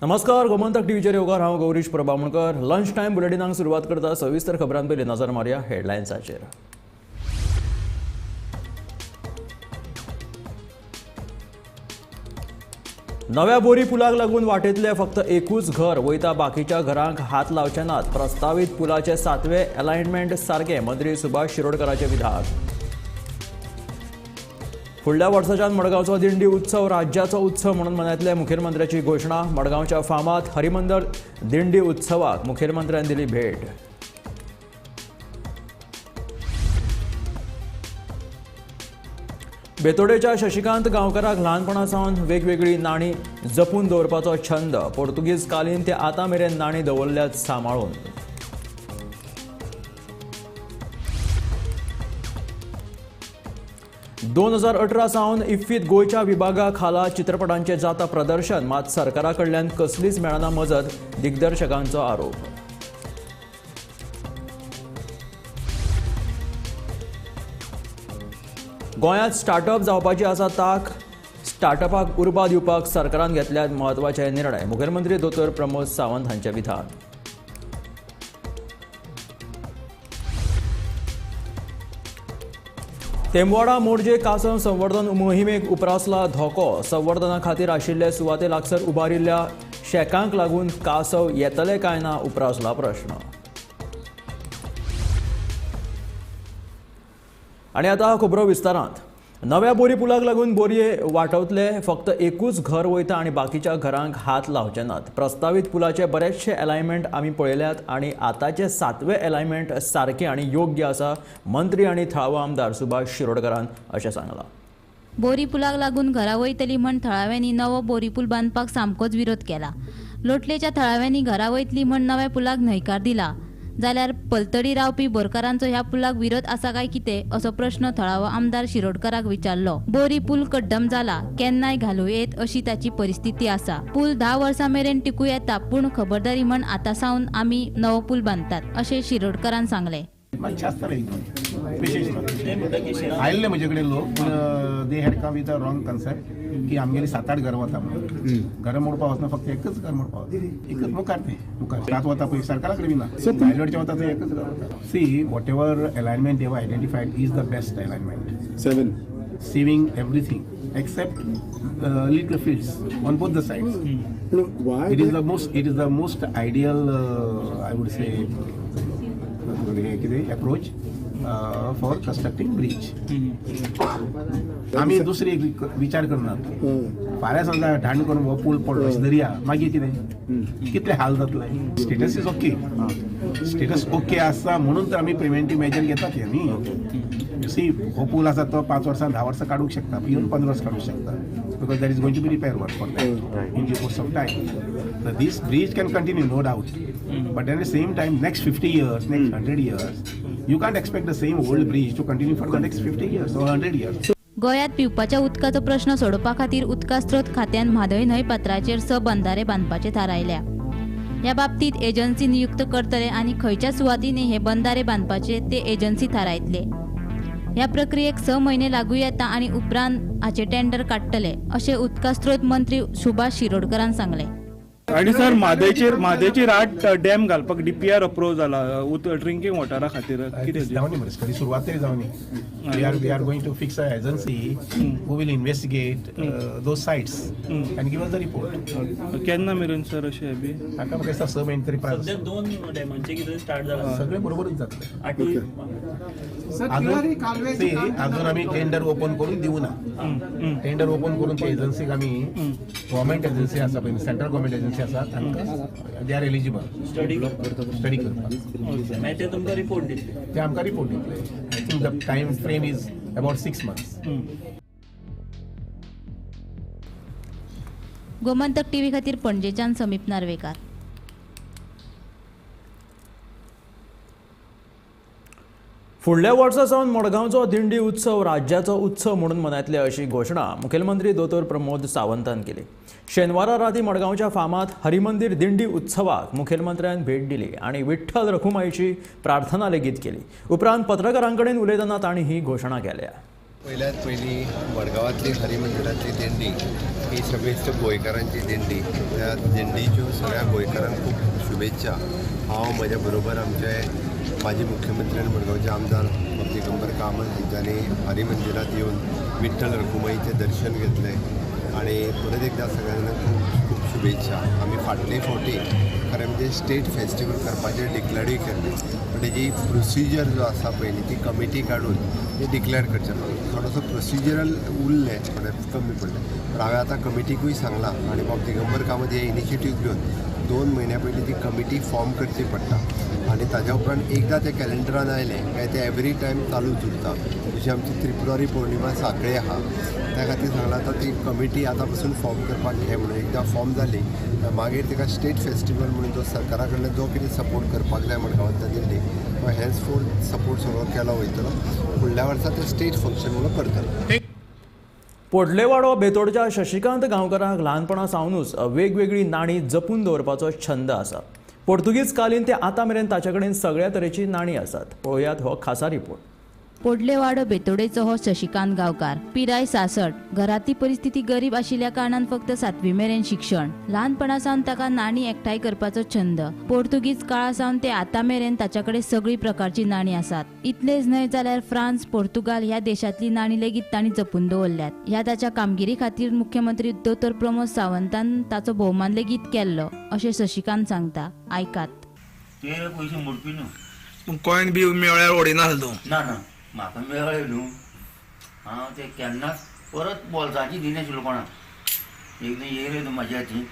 नमस्कार, गोमंतक टीव्हीचेर येवकार. हांव गौरीश प्रभामणकर. लंच टायम बुलेटिनाक सुरवात करता. सविस्तर खबरां पयलीं नजर मारया हेडलायन्साचेर. नव्या बोरी पुलाक लागून वाटेतले फक्त एकूच घर वयता, बाकीच्या घरांक हात लावचे नात. प्रस्तावीत पुलाचे 7वे अलायनमेंट सारके, मंत्री सुभाष शिरोडकराचे विधान. फुडल्या वर्साच्यान मडगांवचो दिंडी उत्सव राज्याचो उत्सव म्हणून मनयतले, मुखेलमंत्र्याची घोशणा. मडगांवच्या फामाद हरिमंदर दिंडी उत्सवाक मुखेलमंत्र्यान दिली भेट. बेतोडेच्या शशिकांत गांवकराक ल्हानपणा सावन वेगवेगळी नाणी जपून दवरपाचो छंद. पोर्तुगीज कालीन ते आतां मेरेन नाणी दवरल्यात सांबाळून. दोन 2018 सावन इफ्फीत गोंयच्या विभागा खाला चित्रपटांचें जाता प्रदर्शन, मात सरकारा कडल्यान कसलीच मेळना मजत, दिग्दर्शकांचो आरोप. गोंयांत स्टार्टअप जावपाची आसा ताक, स्टार्टअपाक उर्बा दिवपाक सरकारान घेतल्यात म्हत्वाचे निर्णय, मुखेलमंत्री दोतोर प्रमोद सावंत हांचें विधान. तेमवाडा मोरजे कासव संवर्धन मोहिमेक उप्रासला धोको. संवर्धना खातीर आशिल्ले सुवाते लागसर उबारिल्ल्या शेकांक लागून कासव येतले काय ना, उप्रासला प्रश्न. आनी आतां खबरो विस्तारांत. नव्या बोरी पुलाक लागून बोरये वाटवतले फक्त एकूच घर वयता आनी बाकीच्या घरांक हात लावचे नात. प्रस्तावीत पुलाचे बरेचशे अलायनमेंट आमी पळयल्यात आनी आतांचे 7वे अलायनमेंट सारके आनी योग्य आसा, मंत्री आनी थळावो आमदार सुभाष शिरोडकरान अशें सांगलां. बोरी पुलाक लागून घरा वयतली म्हण थळाव्यांनी नवो बोरी पूल बांदपाक सामकोच विरोध केला. लोटलेच्या थळाव्यांनी घरा वयतली म्हण नव्या पुलाक न्हयकार दिला. जाल्यार पलतडी रावपी बोरकारांचो ह्या पुलाक विरोध आसा काय कितें असो प्रश्न थळावो आमदार शिरोडकराक विचारलो. बोरी पूल कड्डम जाला, केन्नाय घालूं येत अशी ताची परिस्थिती आसा. पूल 10 वर्सां मेरेन टिकूं येता, पूण खबरदारी म्हण आतां सावन आमी नवो पूल बांदतात अशें शिरोडकरान सांगलें. आयिल्ले म्हजे कडेन लोक, पूण they had come with a wrong concept की आमगेली 7-8 घरां वता म्हणून. घरां मोडपा वचना, फक्त एकच घर मोडपा वता, एकच मुखार, तें मुखार 7 वता पळय, सरकारा कडेन बी ना, आयलॉडचें वता थंय एकच घर वता. See, whatever alignment they identified is the best alignment. 7 saving everything except little fields on both the sides. Why? It is the most ideal, I would say, approach for constructing bridge. आमी दुसरी एक विचार करनात. फाल्यां समजा ढांड करून हो पूल पडलो दर्या, मागीर कितें, कितले हाल जातले. Status is okay, status okay आसा म्हणून तर आमी प्रिवेंटीव मेजर घेतात न्ही. सी, हो पूल आसा तो 5 वर्सां 10 वर्सां काडूंक शकता, इवन 15 वर्सां काडूंक शकता, because there is going to be repair work for that in due course of time. This bridge can continue, no doubt, but at the same time next 50 years, next 100 years, you can't expect the same old bridge to continue for the next 50 years or 100 years. गोंयांत पिवपाच्या उदकाचो प्रश्न सोडोवपा खातीर उदका स्रोत खात्यान म्हादय न्हंय पात्राचेर 6 बंधारे बांदपाचे थारायल्या. ह्या बाबतींत एजन्सी नियुक्त करतले आनी खंयच्या सुवातींनी हे बंधारे बांदपाचे ते एजन्सी थारायतले. ह्या प्रक्रियेक 6 म्हयने लागू येता आनी उपरांत हाचे टेंडर काडटले अशें उदका स्रोत मंत्री सुभाष शिरोडकरान सांगलें. आनी सर, म्हादयचेर 8 डॅम घालपाक DPR approve जाला ड्रिंकींग वॉटरा खातीर, कितें जावनी मरे, खरी सुरवात तरी जावनी. We are going to fix a agency who will investigate those sites and give us the report. केन्ना मेरेन सर अशें बी? ताका म्हाका दिसता 6 म्हयने तरी प्राय. 2 डॅमांचे कितें स्टार्ट जाला, सगळें बरोबरूच जातलें. अजून आमी टेंडर ओपन करून दिवना. टेंडर ओपन करून ते एजन्सीक आमी, गव्हर्मेंट एजन्सी आसा पळय, सेंट्रल गव्हर्मेंट एजन्सी आसा, तांकां they are eligible study करपाक. मागीर ते तुमकां रिपोर्ट दितले, ते आमकां रिपोर्ट दितले. I think the time frame is about 6 months. Gomantak TV खातीर पणजेच्यान समीप नार्वेकार. फुडल्या वर्सा सावन मडगांवचो दिंडी उत्सव राज्याचो उत्सव म्हणून मनयतले अशी घोशणा मुखेलमंत्री दोतोर प्रमोद सावंतान केली. शेनवारा राती मडगांवच्या फामाद हरिमंदिर दिंडी उत्सवाक मुखेलमंत्र्यान भेट दिली आनी विठ्ठल रखुमाईची प्रार्थना लेगीत केली. उपरांत पत्रकारां कडेन उलयतना तांणी ही घोशणा केल्या. पयल्यात पयलीं मडगांवांतली हरिमंदिरांतली दिंडी ही समेस्त गोंयकारांची दिंडी. त्या दिंडीच्यो सगळ्या गोंयकारांक खूब शुभेच्छा. हांव म्हज्या बरोबर आमचे माजी मुख्यमंत्री आनी मडगांवचे आमदार दिगंबर कामत हांच्यांनी हरिमंदिरात येवन विठ्ठल रखुमाईचें दर्शन घेतलें आनी परत एकदां सगळ्यांना खूब खूब शुभेच्छा. आमी फाटले फावटी खरें म्हणजे स्टेट फेस्टिवल करपाचें डिक्लेरूय केल्लें, पूण तेजी प्रोसिजर जो आसा पयलीं ती कमिटी काडून ती डिक्लेर करचें पडलें. थोडोसो प्रोसिजरल उरलें, थोडें कमी पडलें, पूण हांवें आतां कमिटीकूय सांगलां आनी बाब दिगंबर कामत हे इनिशिएटीव घेवन 2 म्हयन्या पयलीं ती कमिटी फॉर्म करची पडटा आनी ताज्या उपरांत एकदां तें कॅलेंडरान आयलें काय तें एवरी टायम चालूच उरता. जशी आमची त्रिपुरारी पौर्णिमा सांखळे आहा त्या खातीर सांगलां आतां ती कमिटी आतां पासून फॉर्म करपाक घे म्हणून. एकदां फॉर्म जाली मागीर ताका स्टेट फेस्टिवल म्हणून जो सरकारा कडल्यान जो कितें सपोर्ट करपाक जाय मडगांवांतल्या दिंडीक तो हेन्स फोर्थ सपोर्ट सगळो केलो वयतलो. फुडल्या वर्सा तें स्टेट फंक्शन म्हणून करतलो. पोडलेवाडो बेतोडच्या शशिकांत गांवकाराक ल्हानपणा सावनूच वेगवेगळी नाणी जपून दवरपाचो छंद आसा. पोर्तुगीज कालीन ते आतां मेरेन ताचे कडेन सगळ्या तरेची नाणी आसात. पळोवयात हो खासा रिपोर्ट. पोडलेवाडो बेतोडेचो हो शशिकांत गांवकार, पिराय 66, घरांतली परिस्थिती गरीब आशिल्ल्या कारणान फक्त 7वी मेरेन शिक्षण. ल्हानपणा सावन ताका नाणी एकठांय करपाचो छंद. पोर्तुगीज काळा सावन ते आतां मेरेन ताच्या कडेन सगळी प्रकारची नाणी आसात. इतलेच न्हय जाल्यार फ्रांस, पोर्तुगाल ह्या देशांतली नाणी लेगीत तांणी जपून दवरल्यात. ह्या ताच्या कामगिरी खातीर मुख्यमंत्री दोतोर प्रमोद सावंतान ताचो भोवमान लेगीत केल्लो अशें शशिकांत सांगता. आयकात. ते पयशे मोडपी न्हू, कॉयन बी मेळ्ळ्यार ओडिनासलो तूं? ना ना, म्हाका मेळ्ळे न्हू, हांव ते केन्नाच परत बोल्साची दिनाशिल्लो कोणाक. एकदां येयले न्हू म्हाज्या हातीन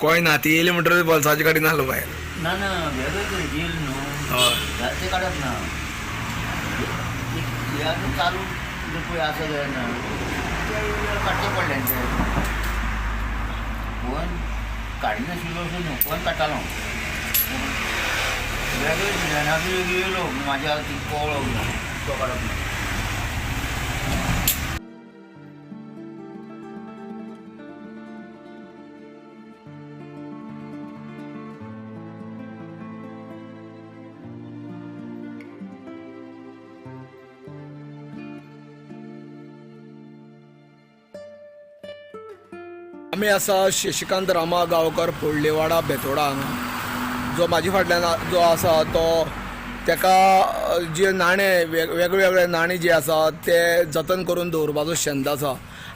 कॉयन हाती येयले म्हणटकीर बोल्साची काडिनासलो भायर? ना ना, वेगळे तरेची येयले न्हू, ते काडप ना. हे आतां चालू कितें पळय आसा जाल्यार ना ते काडचे पडले ते. कॉयन काडिनाशिल्लो असो न्हू, कॉयन काडटालो वेगळे डिजायनाचो येयलो म्हाज्या हातीन कळ्ळो तो काडप ना. आमी आसा शशिकांत रामा गांवकर, पोडलेवाडा बेतोडा हांगा. जो म्हाजे फाटल्यान जो आसा तो तेका जे नाणे वेगवेगळे नाणे जे आसा ते जतन करून दवरपाचो छंद आसा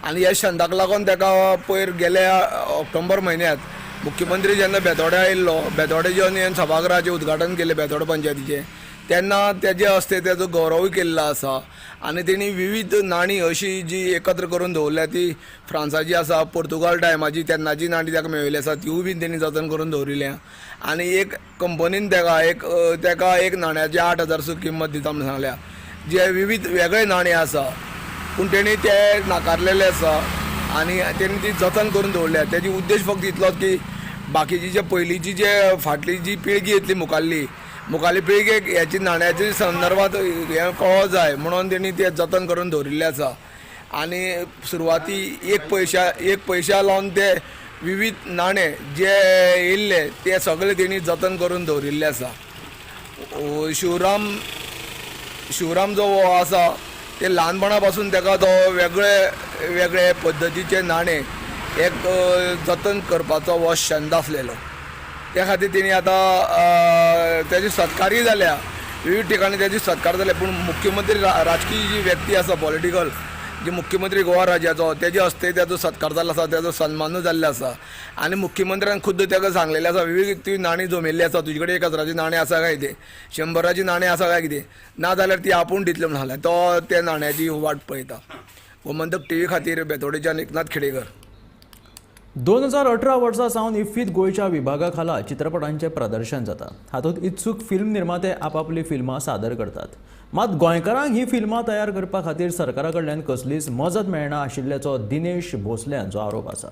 आनी ह्या छंदाक लागून तेका पयर गेल्या ऑक्टोबर म्हयन्यांत मुख्यमंत्री जेन्ना बेतोड्या आयिल्लो, बेतोडे जेन्ना सभागृहाचें उद्घाटन केलें बेतोडा पंचायतीचें, तेन्ना तेजे हस्ते तेजो गौरवूय केल्लो आसा आनी तेणी विविध नाणी अशी जी एकत्र करून दवरल्या ती फ्रांसाची आसा, पोर्तुगाल टायमाची तेन्नाची नाणी ताका मेळिल्ली आसा, तिवूय बीन तेणी जतन करून दवरिल्ल्या. आनी एक कंपनीन तेका एक नाण्याची 8,000 किंमत दिता म्हणून सांगल्या. जे विविध वेगळे नाणे आसा पूण तेणी ते नाकारलेले आसा आनी तेणी ती जतन करून दवरल्या. तेजी उद्देश फक्त इतलोच की बाकीची जे पयलींची जे फाटली जी पिळगी येतली मुखाल्ली पिळगेक हेची नाण्याचे संदर्भात हें कळो जाय म्हणून तेणी ते जतन करून दवरिल्लें आसा. आनी सुरवाती एक पयशा लावन ते विविध नाणे जे येयल्ले ते सगळे तेणी जतन करून दवरिल्ले आसा. शिवराम जो आसा ते ल्हानपणा पासून तेका तो वेगळे वेगळे पद्दतीचे नाणे एक जतन करपाचो हो छंद आसलेलो. त्या खातीर तेणी आतां तेजी सत्कारय जाल्या, विविध ठिकाणी तेजी सत्कार जाले. पूण मुख्यमंत्री राजकीय जी व्यक्ती आसा, पॉलिटिकल जे मुख्यमंत्री गोवा राज्याचो, तेजे हस्ते तेजो सत्कार जाल्लो आसा, तेजो सन्मानूय जाल्लो आसा. आनी मुख्यमंत्र्यान खुद्द तेका सांगलेलें आसा, विविध ती नाणी जमिल्ली आसा, तुजे कडेन 1000ची नाणें आसा काय कितें, 100ची नाणें आसा काय कितें, ना जाल्यार ती आपूण दितले म्हणून सांगलें. तो त्या नाण्याची वाट पळयता. गोमंतक टीव्ही खातीर बेतोडेच्यान एकनाथ खेडेकर. 2018 वर्सा सावन इफ्फीत गोंयच्या विभागा खाला चित्रपटांचें प्रदर्शन जाता. हातूंत इत्सूक फिल्म निर्माते आपापली फिल्मां सादर करतात. मात गोंयकारांक ही फिल्मां तयार करपा खातीर सरकारा कडल्यान कसलीच मजत मेळना आशिल्ल्याचो दिनेश भोसले हांचो आरोप आसा.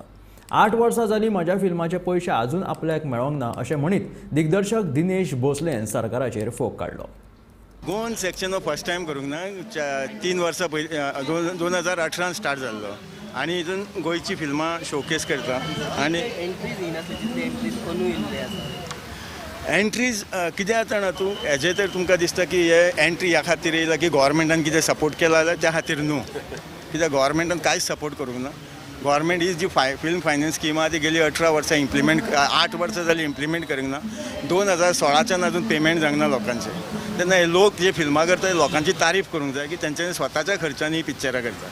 8 वर्सां जालीं म्हज्या फिल्माचे पयशे आजून आपल्याक मेळोंक ना अशें म्हणीत दिग्दर्शक दिनेश भोसलेन सरकाराचेर फोग काडलो. गोवन सेक्शन हो फर्स्ट टायम करूंक ना, 3 वर्सां पयलीं 2018 स्टार्ट जाल्लो आनी हितून गोंयची फिल्मां शोकेस करता. आनी एंट्रीज कितें जाता ना, तूं हेजें तर तुमकां दिसता की हे एंट्री ह्या खातीर येयला की गोवोरमेंटान कितें सपोर्ट केला जाल्यार त्या खातीर न्हू. कित्याक गोवोरमेंटान कांयच सपोर्ट करूंक ना. गोवोरमेंट ही जी फिल्म फायनान्स स्कीम आहा ती गेली 18 वर्सां इम्प्लिमेंट, 8 वर्सां जालीं इम्प्लिमेंट करूंक ना. 2016च्यान अजून पेमेंट जावंक ना लोकांचे. तेन्ना हे लोक जे फिल्मां करता, हे लोकांची तारीफ करूंक जाय की तेंच्यांनी स्वताच्या खर्चान ही पिक्चरां करता.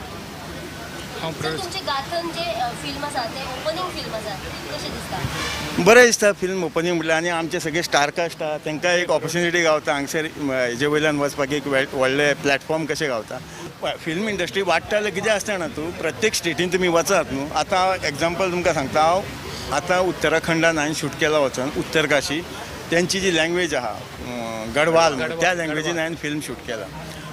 सर, तुमचें गांथन जे फिल्म आसा तें ओपनींग फिल्म आसा, कशें दिसता? बरें दिसता. फिल्म ओपनींग म्हटल्यार आनी आमचे सगळे स्टार कास्ट आहा, तांकां एक ऑपॉर्च्युनिटी गावता हांगसर हेजे वयल्यान वचपाक, एक व्हडलें प्लॅटफॉर्म कशें गावता. फिल्म इंडस्ट्री वाडटा जाल्यार कितें आसता जाणा तूं, प्रत्येक स्टेटीन तुमी वचात न्हू. आतां एग्जाम्पल तुमकां सांगता हांव, आतां उत्तराखंडान हांवें शूट केलां वचोन उत्तरकाशी. तेंची जी लँग्वेज आहा गडवाल म्हणून, त्या लँग्वेजीन हांवें फिल्म शूट केला.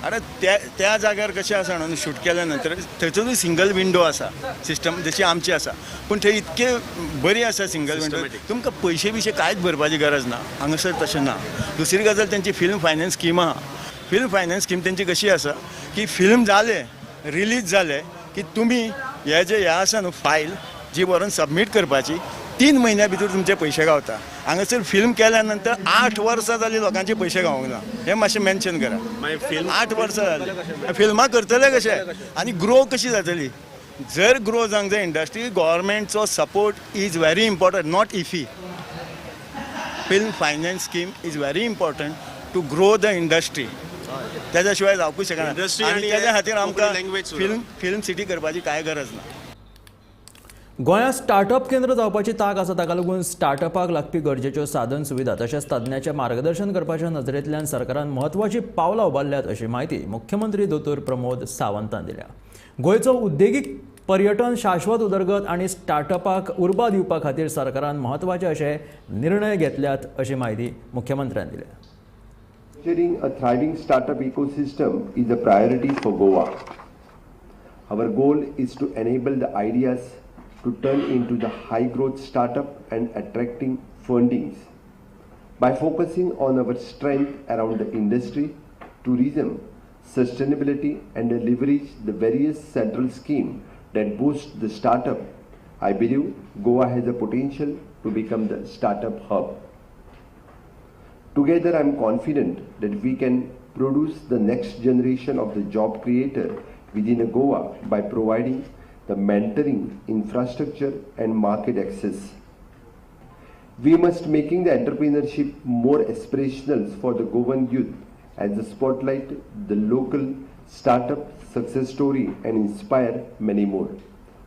आतां त्या त्या जाग्यार कशें आसा न्हू, शूट केल्या नंतर थंयसरूय सिंगल विंडो आसा सिस्टम जशी आमची आसा, पूण थंय इतके बरी आसा सिंगल विंडो, तुमकां पयशे बिशे कांयच भरपाची गरज ना. हांगासर तशें ना. दुसरी गजाल, तेंची फिल्म फायनान्स स्कीम आहा. फिल्म फायनान्स स्कीम तेंची कशी आसा की फिल्म जालें, रिलीज जालें की तुमी हे जे हे आसा न्हू फायल जी व्हरून सबमीट करपाची, 3 म्हयन्या भितर तुमचे पयशे गावता. हांगासर फिल्म केल्या नंतर 8 वर्सां जालीं लोकांचे पयशे गावूंक ना. हें मातशें मेन्शन करा. 8 वर्सां जालीं. फिल्मां करतले कशे आनी ग्रो कशी जातली? जर ग्रो जावंक जाय industry, गोवोरमेंटचो support is very important, not IFFI. Film finance scheme is very important to grow the industry. त्याच्या शिवाय जावपूच शकना. Industry आनी आणि त्याच्या खातीर आमकां language सुद्दां. फिल्म फिल्म सिटी करपाची कांय गरज ना. गोंयांत स्टार्टअप केंद्र जावपाची तांक आसा. ताका लागून स्टार्टअपाक लागपी गरजेच्यो साधन सुविधा तशेंच तज्ञाचें मार्गदर्शन करपाच्या नजरेंतल्यान सरकारान म्हत्वाचीं पावलां उबारल्यात, अशी म्हायती मुख्यमंत्री दोतोर प्रमोद सावंतान दिल्या. गोंयचो उद्देगीक पर्यटन, शाश्वत उदरगत आनी स्टार्टअपाक उर्बा दिवपा खातीर सरकारान म्हत्वाचे अशे निर्णय घेतल्यात, अशी म्हायती मुख्यमंत्र्यान दिल्या. Nurturing a thriving startup ecosystem is a priority for Goa. Our goal is to enable the ideas to turn into the high growth startup and attracting fundings. By focusing on our strength around the industry, tourism, sustainability and leverage the various central schemes that boost the startup, I believe Goa has a potential to become the startup hub. Together, I am confident that we can produce the next generation of the job creator within Goa by providing the mentoring, infrastructure and market access. We must making the entrepreneurship more aspirational for the Goan youth as the spotlight the local startup success story and inspire many more.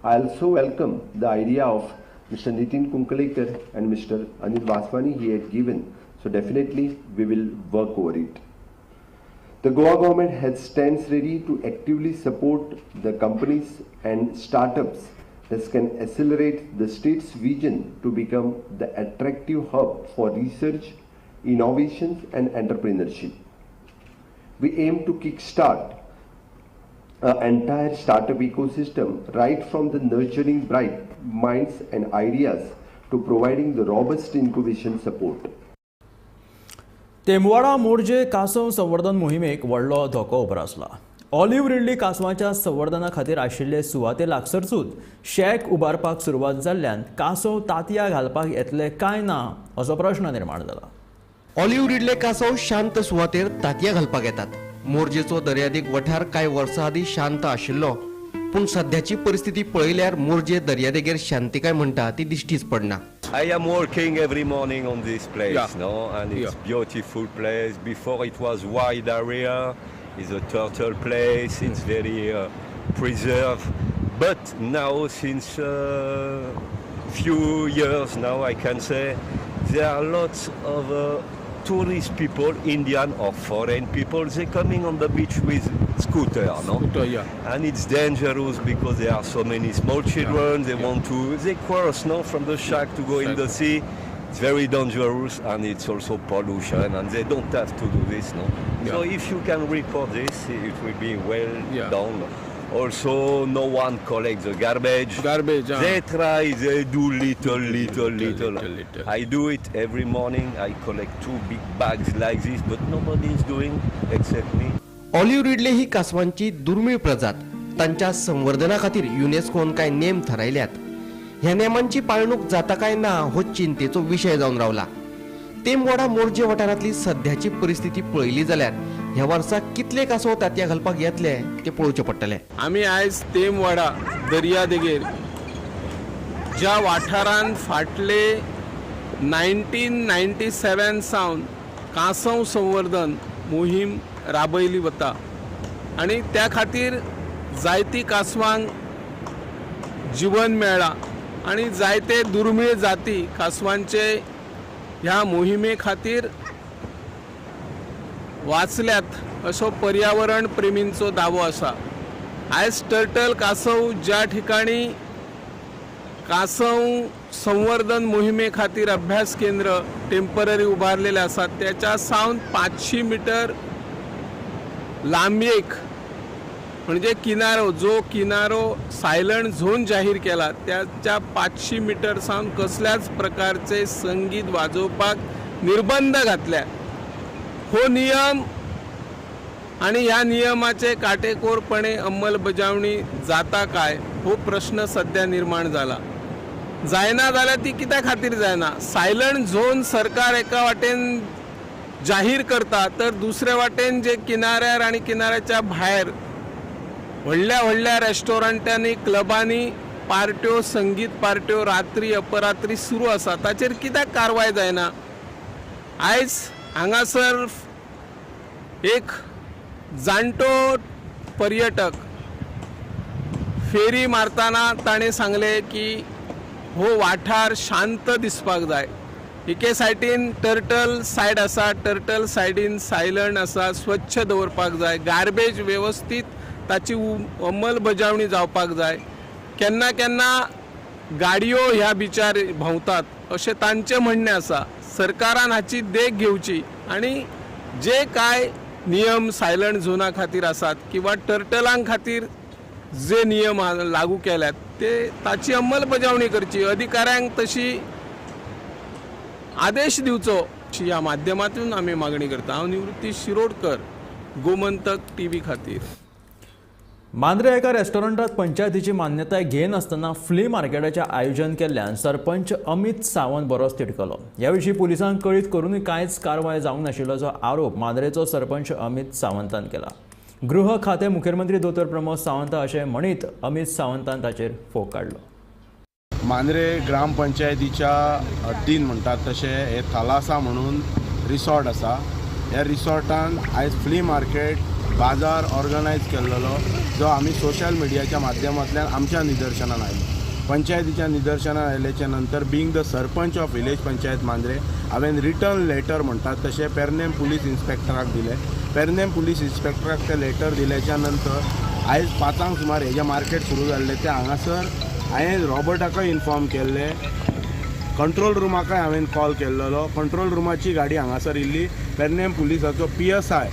I also welcome the idea of Mr. Nitin Kunkalekar and Mr. Anil Vaswani he had given. So definitely we will work over it. The Goa government has stands ready to actively support the companies and startups that can accelerate the state's vision to become the attractive hub for research, innovations and entrepreneurship. We aim to kickstart an entire startup ecosystem right from the nurturing bright minds and ideas to providing the robust incubation support. Tembwada Morjim कांसव संवर्धन मोहिमेक व्हडलो धोको उप्रासला. Olive Ridley कांसवाच्या संवर्धना खातीर आशिल्ले सुवाते लागसरचूच shack उबारपाक सुरवात जाल्ल्यान कांसव तांतयां घालपाक येतले काय ना, असो प्रश्न निर्माण जाला. ऑलिव्ह रिडले कासव शांत सुवातेर तांतयां घालपाक येतात. मोरजेचो दर्यादेग वठार कांय वर्सां आदीं शांत आशिल्लो, पूण सध्याची परिस्थिती पळयल्यार मोरजे दर्यादेगेर शांतिकाय म्हणटा ती दिश्टीच पडना. I am walking every morning on this place, no? And it's beautiful place. Before it was wild area, it's a turtle place. It's very preserved. But now, since few years now, I can say there are lots of tourist people, Indian or foreign people. They coming on the beach with scooter, no? Scooter, yeah. And it's dangerous because there are so many small children. They want to, they cross, no, from the shack to go in the sea. It's very dangerous and it's also pollution and they don't have to do this, no? So if you can report this, it will be well done. Also, no one collects the garbage. Garbage, ah. They try, they do little, little, little. Little, little. I do it every morning. I collect two big bags like this, but nobody is doing except me. Olive Ridley ही कासवांची दुर्मीळ प्रजात. तांच्या संवर्धना खातीर युनेस्कोन कांय नेम थारायल्यात. ह्या नेमांची पाळणूक जाता काय ना हो चिंतेचो विशय जावन रावला. तेमवाडा मोरजे वाठारांतली सध्याची परिस्थिती पळयली जाल्यार ह्या वर्सा कितले कांसव तांतयां घालपाक येतले ते पळोवचें पडटलें. आमी आयज तेमवाडा दर्यादेगेर ज्या वाठारांत फाटले 1997 सावन कांसव संवर्धन मोहीम राबयली वता आनी त्या खातीर जायती कांसवांक जीवन मेळ्ळां आनी जायते दुर्मीळ जाती कांसवांचे ह्या मोहिमे खातीर वाचल्यात असो पर्यावरण प्रेमींचो दावो आसा. आयज टर्टल कांसव ज्या ठिकाणी कांसव संवर्धन मोहिमे खातीर अभ्यास केंद्र टेंपररी उबारलेले आसा त्याच्या सावन 500 मिटर लांबयेक म्हणजे किनारो जो किनारो सायलंट झोन जाहीर केला त्याच्या 500 मिटर सावन कसल्याच प्रकारचे संगीत वाजोवपाक निर्बंध घातल्या. हो नियम आणि ह्या नियमाचे काटेकोरपणे अंमलबजावणी जाता काय हो प्रश्न सध्या निर्माण जाला. जायना जाल्यार ती कित्या खातीर जायना? सायलंट झोन सरकार एका वाटेन जाहीर करता तर दुसरे वाटेन जे किनाऱ्यार आनी किनाऱ्याच्या भायर व्हडल्या व्हडल्या रेस्टॉरंटांनी क्लबांनी पार्ट्यो संगीत पार्ट्यो रात्री अपरात्री सुरू आसा ताचेर कित्याक कारवाय जायना? आयज हांगासर एक जाणटो पर्यटक फेरी मारतना ताणें सांगलें की हो वाठार शांत दिसपाक जाय. एके सायडीन टर्टल सायड आसा, टर्टल सायडीन सायलंट आसा, स्वच्छ दवरपाक जाय, गार्बेज वेवस्थीत ताची अंमलबजावणी जावपाक जाय. केन्ना केन्ना गाडयो ह्या बिचार भोंवतात अशें तांचें म्हणणें आसा. सरकारान हाची देख घेवची आनी जे कांय नियम सायलंट झोना खातीर आसात किंवा टर्टलां खातीर जे नियम लागू केल्यात ते ताची अंमलबजावणी करची, अधिकाऱ्यांक तशी आदेश दिवचो अशी ह्या माध्यमांतून आमी मागणी करता. हांव निवृत्ती शिरोडकर, गोमंतक टीव्ही खातीर. मांद्रे एका रेस्टॉरंटात पंचायतीची मान्यताय घेनासतना फ्ली मार्केटाचें आयोजन केल्ल्यान सरपंच अमित सावंत बरोच तिडकलो. ह्या विशीं पुलिसांक कळीत करूनय कांयच कारवाय जावंक नाशिल्ल्याचो आरोप मांद्रेचो सरपंच अमित सावंतान केला. गृह खातें मुखेलमंत्री दोतोर प्रमोद सावंत अशें म्हणीत अमित सावंतान ताचेर फोग काडलो. मांद्रे ग्रामपंचायतीच्या हद्दीन म्हणटात तशें हे थालासा म्हणून रिसॉर्ट आसा. ह्या रिसॉर्टान आयज फ्ली मार्केट बाजार ऑर्गनायज केल्लो जो आमी सोशल मिडियाच्या माध्यमांतल्यान आमच्या निदर्शनान आयलो. पंचायतीच्या निदर्शनान आयल्याच्या नंतर being the sarpanch of village panchayat Mandrem हांवें रिटर्न लेटर म्हणटात तशें पेरनेम पुलीस इन्स्पेक्टराक दिलें. पेरनेम पुलीस इन्स्पेक्टराक तें लेटर दिल्याच्या नंतर आयज 5 सुमार हेजें मार्केट सुरू जाल्लें तें हांगासर हांवें रॉबर्टाकय इन्फॉर्म केल्लें, कंट्रोल रुमाकय हांवें कॉल केल्लो. कंट्रोल रुमाची गाडी हांगासर येयल्ली. पेरनेम पुलिसाचो PSI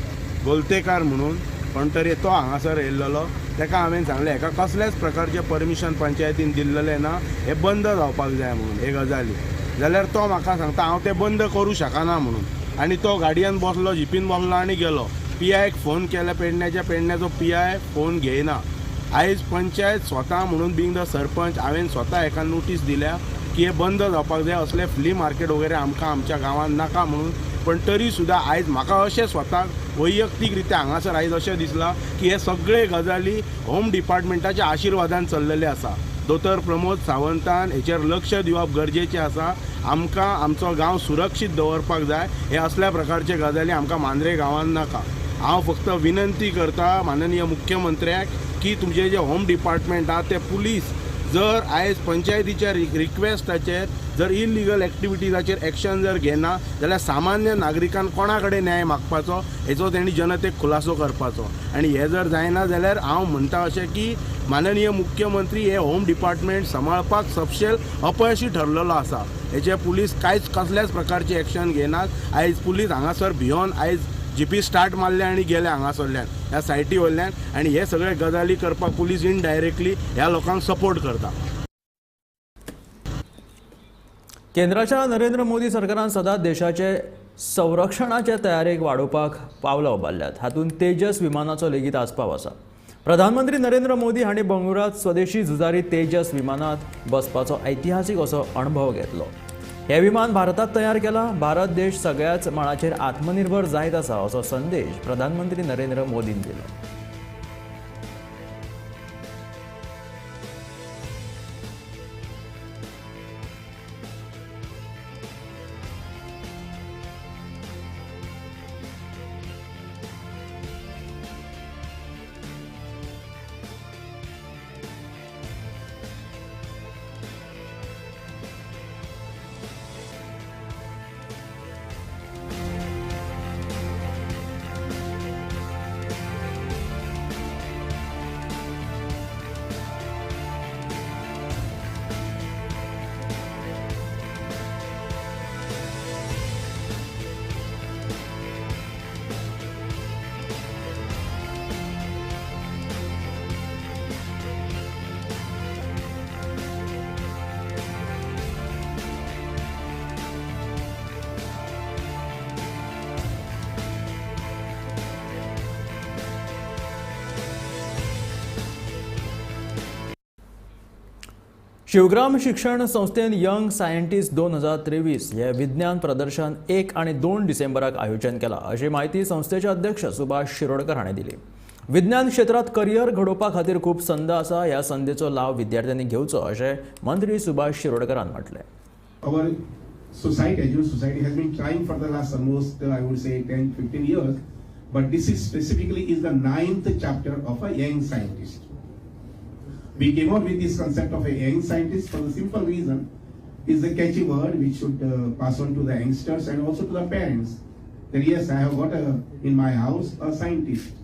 Goltekar म्हणून कोण तरी तो हांगासर येयल्लो. ताका हांवें सांगलें हेका कसल्याच प्रकारचें परमिशन पंचायतीन दिल्लें ना, हें बंद जावपाक जाय म्हणून हे गजाली. जाल्यार तो म्हाका सांगता हांव तें बंद करूं शकना म्हणून. आनी तो गाडयेन बसलो, जिपीन बसलो आनी गेलो. PIक फोन केलो पेडण्याच्या, पेडण्याचो PI phone घेयना. आयज पंचायत स्वता म्हणून बींग the sarpanch हांवें स्वता हेका नोटीस दिल्या की हें बंद जावपाक जाय, असले फ्ली मार्केट वगैरे आमकां आमच्या गांवांत नाका म्हणून. पण तरी सुद्दां आयज म्हाका अशें स्वताक वैयक्तीक रित्या हांगासर आयज अशें दिसलां की हे सगळे गजाली होम डिपार्टमेंटाच्या आशिर्वादान चल्लेले आसा. दोतोर प्रमोद सावंतान हेचेर लक्ष दिवप गरजेचें आसा. आमकां आमचो गांव सुरक्षीत दवरपाक जाय. हे असल्या प्रकारचे गजाली आमकां मांद्रे गांवांत नाका. हांव फक्त विनंती करता माननीय मुख्यमंत्र्याक की तुमचें जें होम डिपार्टमेंट आसा ते पुलीस जर आयज पंचायतीच्या रिक्वेस्टाचेर जर इलिगल एक्टिविटीजाचेर एक्शन जर घेना जाल्यार सामान्य नागरिकान कोणा कडेन न्याय मागपाचो हेचो तेणी जनतेक खुलासो करपाचो. आनी हें जर जायना जाल्यार हांव म्हणटा अशें की माननीय मुख्यमंत्री हे होम डिपार्टमेंट सांबाळपाक सपशेल अपयशी ठरलेलो आसा. हेचे पुलीस कांयच कसल्याच प्रकारचे एक्शन घेनात. आयज पुलीस हांगासर भियोन आयज जीपी स्टार्ट मारले आनी गेले हांगासरल्यान ह्या सायटी वयल्यान. आनी हे सगळे गजाली करपाक पुलीस इनडायरेक्टली ह्या लोकांक सपोर्ट करता. केंद्राच्या नरेंद्र मोदी सरकारान सदांच देशाचे संरक्षणाचे तयारेक वाडोवपाक पावलां उबारल्यात. हातूंत तेजस विमानाचो लेगीत आस्पाव आसा. प्रधानमंत्री नरेंद्र मोदी हांणी बंगळुरांत स्वदेशी झुजारी तेजस विमानांत बसपाचो ऐतिहासीक असो अणभव घेतलो. हें विमान भारतांत तयार केलां. भारत देश सगळ्याच मळाचेर आत्मनिर्भर जायत आसा असो संदेश प्रधानमंत्री नरेंद्र मोदीन दिलो. शिवग्राम शिक्षण संस्थेन यंग सायंटिस्ट 2023 हे विज्ञान प्रदर्शन 1 आणि 2 डिसेंबराक आयोजन केला अशी माहिती संस्थेचे अध्यक्ष सुभाष शिरोडकर हांणी दिली. विज्ञान क्षेत्रात करियर घडोवपा खातीर खूब संद आसा, ह्या संदेचो लाव विद्यार्थ्यांनी घेवचो अशें मंत्री सुभाष शिरोडकरान म्हटलें. Our society, education society has been trying for the last almost I would say 10-15 years, but this is specifically is the 9th chapter of a young scientist. We came up with this concept of a young scientist for the simple reason is a catchy word which should pass on to the youngsters and also to the parents that yes, I have got in my house a scientist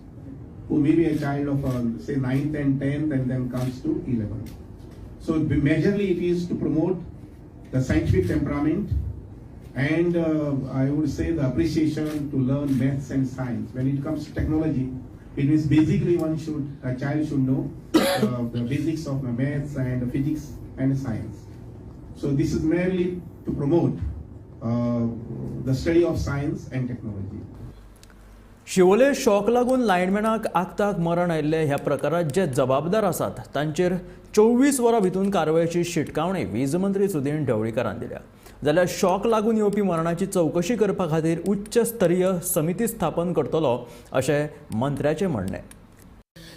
who may be a child of say 9th and 10th and then comes to 11th. So majorly it is to promote the scientific temperament and I would say the appreciation to learn maths and science. When it comes to technology, it means basically a child should know the basics of maths and physics and science. So this is merely to promote the study of science and technology. Siolim shock लागून लायनमॅनाक आक्ताक मरण आयिल्ले ह्या प्रकारात जे जबाबदार आसात तांचेर 24 वरां भितून कारवायेची शिटकावणी वीज मंत्री सुदीन ढवळीकारान दिल्या. जाल्यार शॉक लागून येवपी मरणाची चवकशी करपा खातीर उच्च स्तरीय समिती स्थापन करतलो अशें मंत्र्याचें म्हणणें.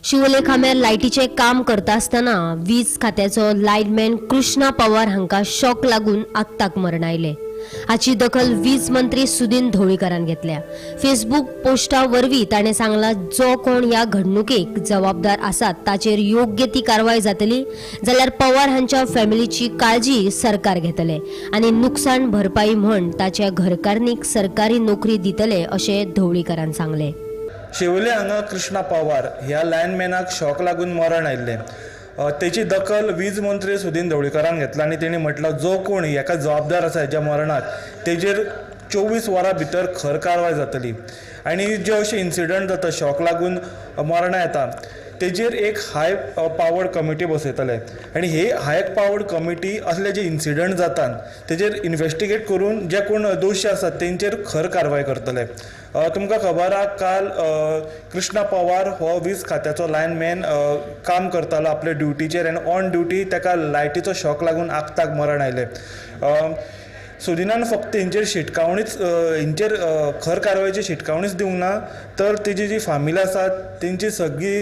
शिवोले खांब्यार लायटीचें काम करता आसतना वीज खात्याचो लायनमॅन कृष्णा पवार हांकां शॉक लागून आक्ताक मरण आयलें. हाची दखल वीज मंत्री सुदीन ढवळीकारान घेतल्या. फेसबूक पोस्टा वरवीं ताणें सांगलां, जो कोण ह्या घडणुकेक जबाबदार आसात ताचेर योग्य ती कारवाय जातली, जाल्यार पवार हांच्या फॅमिलीची काळजी सरकार घेतले आनी नुकसान भरपाई म्हण ताच्या घरकारणीक सरकारी नोकरी दितले अशें ढवळीकारान सांगलें. शिवोले हांगा कृष्णा पवार ह्या लायनमॅनाक शॉक लागून मरण आयिल्लें. तेची दखल वीज मंत्री सुदीन ढवळीकारान घेतला आनी तेणी म्हटलां जो कोण हेका जबाबदार आसा हेच्या मरणाक तेजेर 24 वरां भितर खर कारवाय जातली. आनी जे अशे इन्सिडंट जाता शॉक लागून मरणां येता तेजेर एक हाय पावर्ड कमिटी बसयतले आनी ही हाय पावर्ड कमिटी असले जे इन्सिडंट जातात तेजेर इन्वेस्टिगेट करून जे कोण दोशी आसात तेंचेर खर कारवाय करतले. तुमकां खबर आहा काल कृष्णा पवार हो वीज खात्याचो लायनमॅन काम करतालो आपले ड्युटीचेर आनी ऑन ड्युटी ताका लायटीचो शॉक लागून आक्ताक मरण आयलें. सुदिनान फक्त हेंचेर शिटकावणीच हेंचेर खर कारवायची शिटकावणीच दिवंक ना तर तेजी जी फामील आसा तेंची सगळी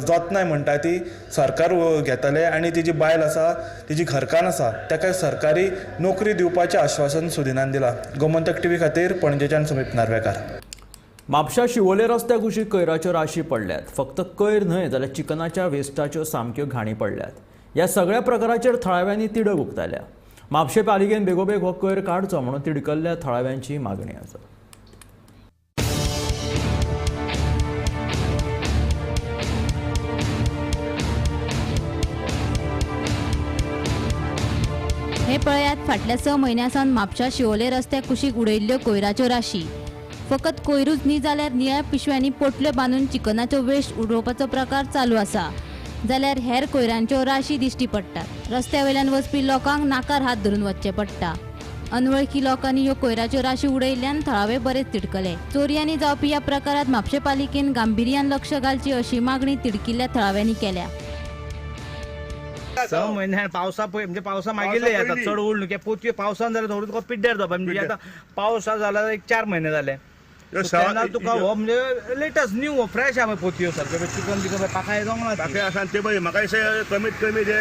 जतनाय म्हणटा ती सरकार घेतले आनी तेजी बायल आसा तेजी घरकान्न आसा ताका सरकारी नोकरी दिवपाचें आश्वासन सुदिनान दिलां. गोमंतक टीव्ही खातीर पणजेच्यान समीप नार्वेकार. म्हापशा शिवोले रस्त्या कुशीक कयराच्यो राशी पडल्यात. फक्त कयर न्हय जाल्यार चिकनाच्या वेस्टाच्यो सामक्यो घाणी पडल्यात. ह्या सगळ्या प्रकाराचेर थळाव्यांनी तिडक उक्तायल्या. म्हापशें पालिकेन बेगोबेग हो कयर काडचो म्हणून तिडकल्ल्या थळाव्यांची मागणी आसा. हे पळयात फाटल्या 6 म्हयन्यां सावन म्हापशा शिवोले रस्त्या कुशीक उडयल्ल्यो कोयराच्यो राशी. फकत कोयरूच न्ही जाल्यार निळ्या पिशव्यांनी पोटल्यो बांदून चिकनाचो वेस्ट उडोवपाचो प्रकार चालू आसा. जाल्यार हेर कोयरांच्यो राशी दिश्टी पडटात. रस्त्या वयल्यान वचपी लोकांक नाकार हात धरून वचचें पडटा. अनवळखी लोकांनी ह्यो कोयराच्यो राशी उडयल्ल्यान थळावे बरेच तिडकले. चोरयांनी जावपी ह्या प्रकारात म्हापशें पालिकेन गांभिर्यान लक्ष घालची अशी मागणी तिडकिल्ल्या थळाव्यांनी केल्या. 6 म्हयने पावसा पळय म्हणजे पावसा मागिल्ले येता चड ओल्ड न्हू, पोतयो पावसान जाल्यार थोडो तुका पिड्ड्यार जावपा, म्हणजे आतां पावस जाला एक 4 म्हयने जाले तेन्ना तुका हो म्हणजे लेटस्ट न्यू फ्रेश आहा पोतयो सारक्यो, चिकन बिकन पाखाय जावंक ना, पाखाय आसा ते पळय म्हाका अशें कमीत कमी जे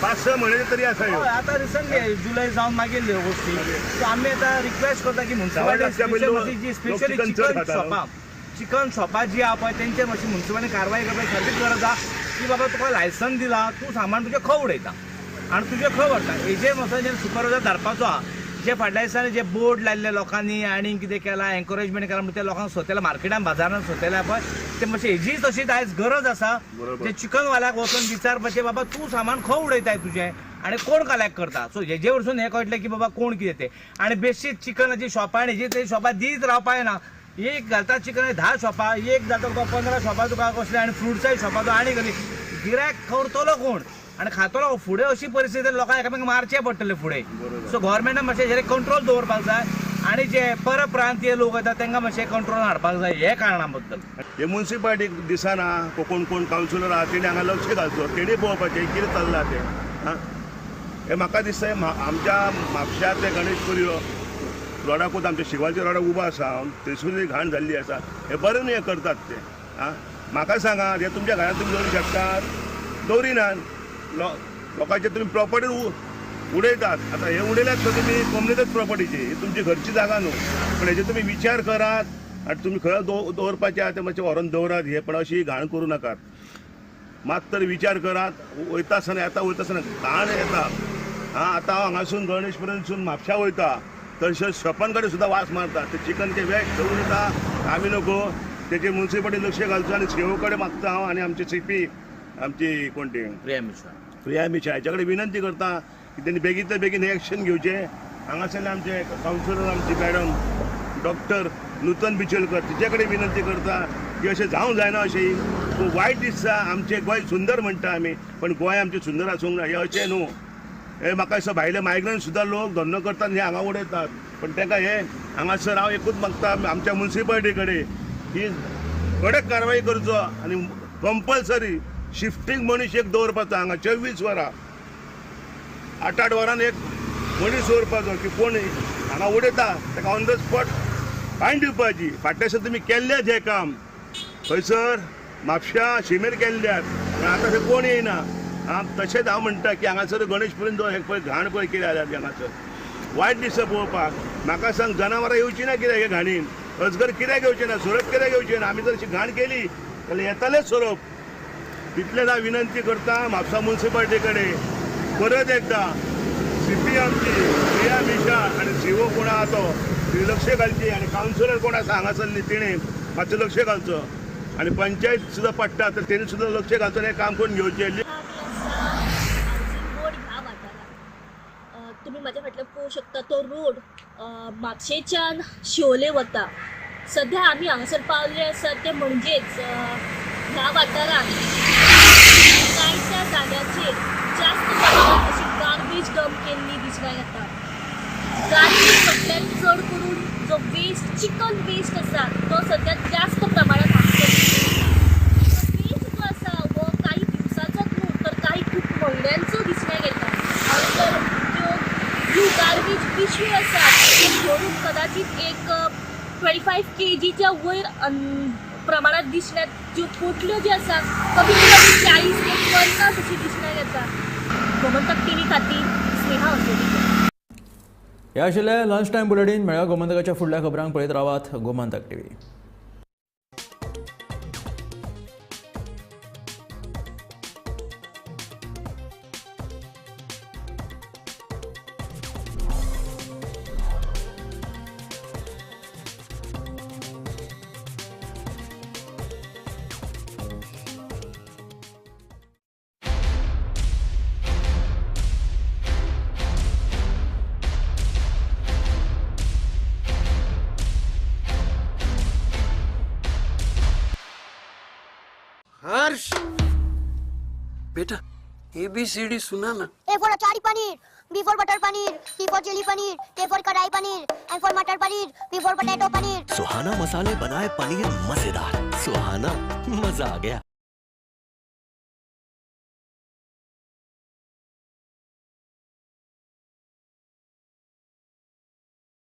5-6 म्हयने तरी आसा. आतां रिसंटली जुलय जावन मागीर ह्यो गोश्टी, सो आमी आतां रिक्वेस्ट करता की मुन्सिपालिटी स्पेशली चिकन शॉपां जी आहा पळय तेंचेर मातशी मुन्सिपालिटी कारवाय करपाची सारकीच गरज आहा की बाबा तुका लायसन दिला, तूं सामान तुजें खंय उडयता आनी तुजें खंय व्हरता हेजेर मातसो सुपरवायजर धाडपाचो आहा. जे फाटल्या दिसांनी जे बोर्ड लायल्ले लोकांनी आनी कितें केलां एनकरेजमेंट केलां म्हणून ते लोकांक सोतेला मार्केटान बाजारान सोतेला पळय ते मातशें हेजी तशीच आयज गरज आसा. ते चिकनवाल्याक वचून विचारपाचें बाबा तूं सामान खंय उडयताय तुजें आनी कोण कलेक्ट करता, सो हेजे वरसून हें कळटलें की बाबा कोण कितें तें. आनी बेश्टी चिकनाची शॉपां आनी हेजी ते शॉपां दीत रावपा येना, एक घालता चिकन 10 शॉपां, एक जाता तुका 15 शॉपां तुका कसलें आनी फ्रुट्साय शॉपां तुका आनी कसली गिरायक करतलो कोण आनी खातलो फुडें. अशी परिस्थिती लोकांक एकामेकांक मारचें पडटलें फुडें. सो गव्हर्मेंटान मातशें हेजेर कंट्रोल दवरपाक जाय आनी जे परप्रांतीय लोक येता तांकां मातशें कंट्रोल हाडपाक जाय हे कारणा बद्दल. हे मुन्सिपालिटीक दिसना कोण कोण कावन्सिलर आहा तेणी हांगा लक्ष घालचो, तेणी पळोवपाचें कितें चल्लां तें. आं हें म्हाका दिसता आमच्या म्हापश्या ते गणेशपुरी रोडाकूच आमच्या शिवाजी रोडाक उबो आसा, थंयसरूय घाण जाल्ली आसा, हें बरें न्हू हें करतात ते. आं म्हाका सांगा हे तुमच्या घरांत तुमी दवरूंक शकतात? दवरिनात. लोकांचे तुमी प्रॉपर्टी उडयतात, आतां हे उडयल्यात खंय तुमी कोमलेतच प्रॉपर्टीची, ही तुमची घरची जागा न्हू, पण हेजेर तुमी विचार करात आनी तुमी खंय दवरपाचें आहा तें मातशें व्हरोन दवरात हे, पण अशी घाण करूं नाकात. मात तर विचार करात, वयता आसतना येता वयता आसतना घाण येता. आं आतां हांव हांगासून गणेशपुरांतसून म्हापशा वयता तशें शॉपां कडेन सुद्दां वास मारता, ते चिकन ते वेस्ट दवरून येता, आमी नको तेजे मुन्सिपालिटी लक्ष घालचो. आनी सीओ कडेन मागता हांव आनी आमची सीपी आमची कोण ती प्रिया मिश्रा हाच्या कडेन विनंती करता की तेणी बेगींतल्या बेगीन हें एक्शन घेवचें. हांगासरले आमचे कावन्सिलर आमची मॅडम डॉक्टर नूतन बिचोलकर तिचे कडेन विनंती करता की अशें जावंक जायना, अशें वायट दिसता. आमचें गोंय सुंदर म्हणटा आमी, पण गोंय आमचें सुंदर आसूंक ना हें अशें न्हू. हे म्हाका दिसता भायले मायग्रंट सुद्दां लोक धंदो करतात हे हांगा उडयतात, पण तांकां हे हांगासर हांव एकूच मागता आमच्या मुन्सिपालिटी कडेन की कडक कारवाय करचो आनी कंपल्सरी शिफ्टींग मनीस एक दवरपाचो हांगा 24 वरां, 8-8 वरान एक मनीस दवरपाचो की कोण हांगा उडयता ताका ऑन the spot fine दिवपाची. फाटल्या दिसा तुमी केल्लेच हें काम थंयसर म्हापश्या शिमेर केल्ल्यात, पूण आतां थंय कोण येयना. आं तशेंच हांव म्हणटा की हांगासर गणेशपुरीन जो पळय घाण पळय कितें जाल्या हांगासर वायट दिसता पळोवपाक. म्हाका सांग जनावरां येवची ना कित्याक हे घाणीन, अजगर कित्याक येवचें ना, सोरोप कित्याक येवचें ना? आमी जर अशी घाण केली जाल्यार येतलेच सोरोप. तितलेंच हांव विनंती करता म्हापसा मुन्सिपालिटी कडेन परत एकदां सीपी आमची प्रिया मिश्रा आनी सीओ कोण आहा तो तिणें लक्ष घालचें आनी कावन्सिलर कोण आसा हांगासरली तिणें मातशें लक्ष घालचो आनी पंचायत सुद्दां पडटा तर तेणी सुद्दां लक्ष घालचो आनी हें काम करून घेवचें. तुमी म्हाज्या फाटल्यान पळोवंक शकता तो रोड म्हापशेच्यान शिवोले वता. सध्या आमी हांगासर पावल्ले आसात ते म्हणजेच ह्या वाठारांत जायत्या जाग्यांचेर जास्त प्रमाणात अशी गार्बेज डंप केल्ली दिसपाक येता. गार्बेज म्हटल्यार चड करून जो वेस्ट चिकन वेस्ट आसा तो सध्या जास्त प्रमाणात हांगासर दिसून येता. वेस्ट जो आसा हो काही दिवसांचोच न्हू तर काही खूब म्हयन्यांचो दिसण्याक येता. हांगासर ज्यो ब्लू गार्बेज पिशव्यो आसात त्यो भरून कदाचित एक 25 kgच्या वयर प्रमाणात दिसण्यात, ज्यो पोटल्यो ज्यो आसा कमीत कमी 40 ते 50 अशी दिसण्याक येता. गोमंतक टीव्ही खातीर स्नेहा असोलीकर. हे आशिल्लें लंच टायम बुलेटीन. मेळ्या गोमंतकाच्या फुडल्या खबरांक पळयत रावात गोमंतक टीव्ही. हर्ष बेटा ABCD सुना ना। A for achari paneer, B for butter paneer, C for chilli paneer, K for kadai paneer, M for matar paneer, P for potato paneer. Suhana मसाले बनाए पनीर मजेदार, सुहाना मजा आ गया।